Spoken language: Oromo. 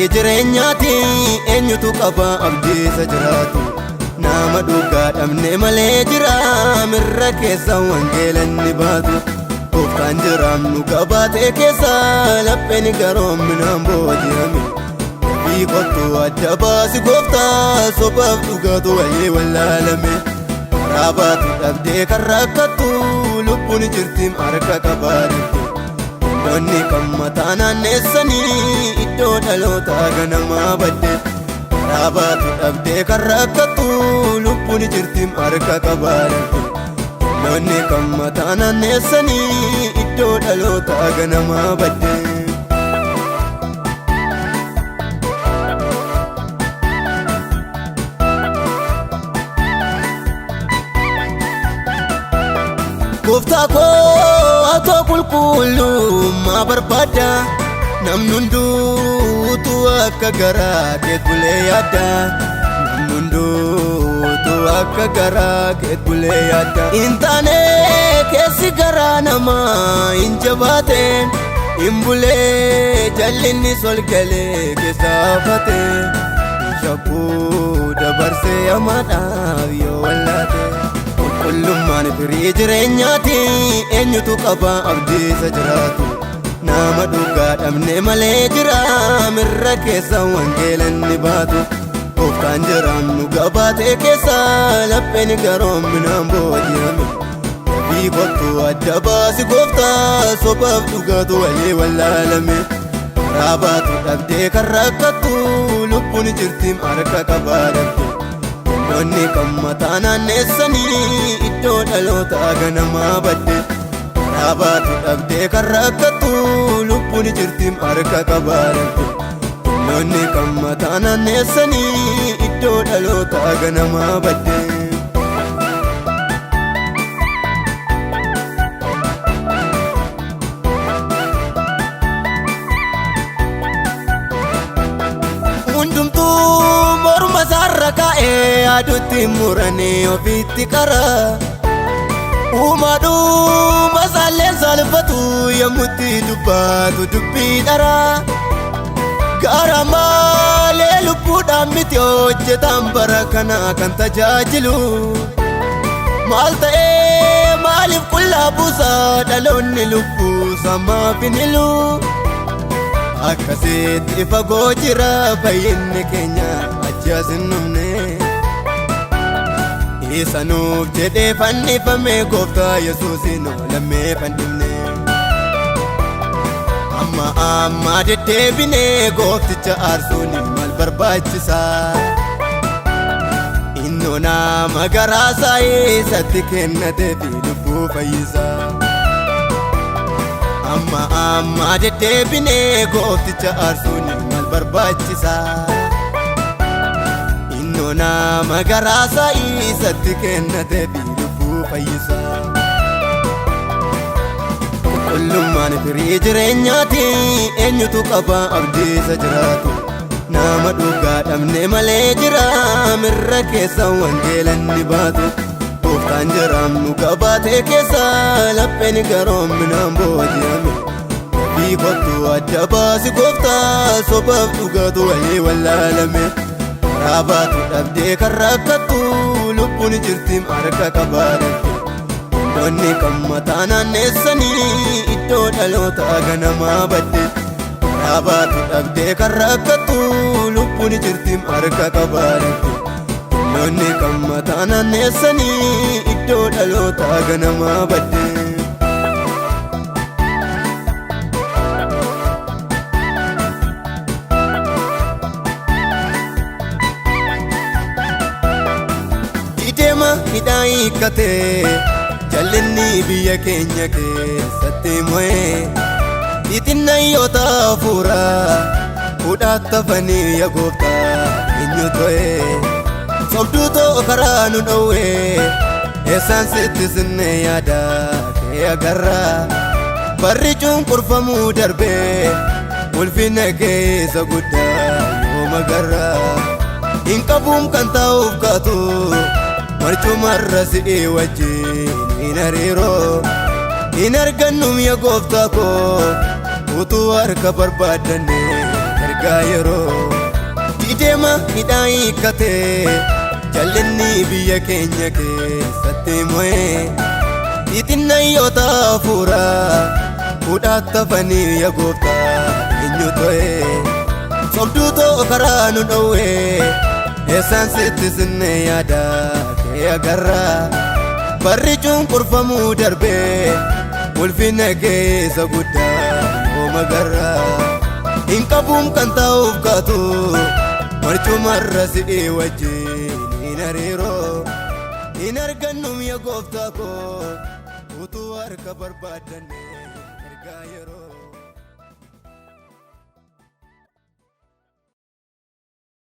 firii jireenyaati, eenyutu qaba abdii isa jiraatu? Nama dhugaa dhabne malee jira mirra keessa wangeelanni baatu. Gooftaan jiraamnu qabaatee keessa lapheen garoominaan booji'ame. Dafii kottu adda baasi gooftaa, sobaaf dhugaatu walii wallaalame. Karaa baatu dhabdee kan rakkattu, lubbuun jirti harka qabaa dhabde. Iddoonni kan mataa naanneessanii iddoo dhalootaa ganamaa badde. Karaa baatu dhabdee kan rakkattu, lubbuun jirti harka qabaa dhabde. Iddoonni kan mataa naanneessanii iddoo dhalootaa ganamaa badde. Gooftaa koo, atoo qulqullummaa barbaadda. Namni hunduutu akka garaa keet bulee yaadda. Namni hunduutu akka garaa keet bulee yaadda. Hin taane, keessi garaa namaa hin jabaate. Hin bulee jallinni sol galee keessa hafate. Hin shakkuu dabarsee hamaadhaaf yoo wallaate. Qulqullummaan firii jireenyaati, eenyutu qaba abdii isa jiraatu? Nama dhugaa dhabne malee jira mirra keessa wangeelanni baatu. Gooftaan jiraamnu gabaatee keessa lapheen garoominaan booji'ame. Dafii kottu adda baasi gooftaa, sobaaf dhugaatu walii wallaalame. Karaa baatu dhabdee kan rakkattu, lubbuun jirti harka qabaa dhabde. Iddoonni kan mataa naanneessanii iddoo dhalootaa ganamaa badde. Karaa baatu dhabdee kan rakkattu, lubbuun jirti harka qabaa dhabde. Iddoonni kan mataa naanneessanii iddoo dhalootaa ganamaa badde. Hundumtuu morma isaarra kaa'ee aduutti muranii ofitti qara. Uumaadhuma isaalleen salphatu yommutti dubbatu dubbii dhara. Gara malee lubbuudhaan miti hojjetaan bara kana kan tajaajilu. Maal ta'ee, maaliif qullaa buusa dhaloonni lubbuu samaaf hin hilu? Akkasitti fagoo jira fayyinni keenya, achi as hin dhufne. Isa nuuf jedhee fannifame gooftaa Yesuusin lammee fannifne. Amma amma deddeebinee goofticha aarsuun maal barbaachisa? Innoo nama garaasaa isatti kennatee fi lubbuu fayyisa. Amma amma deddeebinee goofticha aarsuun maal barbaachisa? Innoo nama garaasaa isatti kennatee fi lubbuu fayyisa. Qulqullummaan firii jireenyaati, eenyutu qaba abdii isa jiraatu? Nama dhugaa dhabne malee jira mirra keessa wangeelanni baatu. Gooftaan jiraamnu qabaatee keessa lapheen garoominaan booji'ame. Dafii kottu adda baasi gooftaa, sobaaf dhugaatu walii wallaalame. Karaa baatu dhabdee kan rakkattu, lubbuun jirti harka qabaa dhabde. Iddoonni kan mataa naanneessanii iddoo dhalootaa ganamaa badde. Karaa baatu dhabdee kan rakkattu, lubbuun jirti harka qabaa dhabde. Iddoonni kan mataa naanneessanii iddoo dhalootaa ganamaa badde. Dideema hidhaa hiikkatee jallinni biyya keenya keessatti mo'ee, xixinnayyoota hafuuraa fudhattafanii ya gooftaa eenyu to'ee? Sobduutoo karaa nu dhowwee, eessaan sitti sinne yaada kee agarra? Barri cunqurfamuu darbee ulfina kee isa guddaa yooma garra? Hin qabuun kan taa'uuf kaatu marcumarra si'ii wajjin hin hariiroo hin argannum ya gooftaa koo, utuu harka barbaaddanne. Ergaa yeroo dideema hidhaa hiikkatee jallinni biyya keenya keessatti mo'ee xixinnayyoota hafuuraa fudhattafanii ya gooftaa eenyu to'ee sobduutoo karaa nu dhowwee eessaan sitti sinne yaada kee agarraa barri cunqurfamuu darbee ulfina keessa guddaa yooma garraa hin qabuun kan ta'uuf kaatu marcumarra si'ii wajjin hin hariiroo hin argannum ya gooftaa koo utuu harka barbaaddanne ergaa yeroo.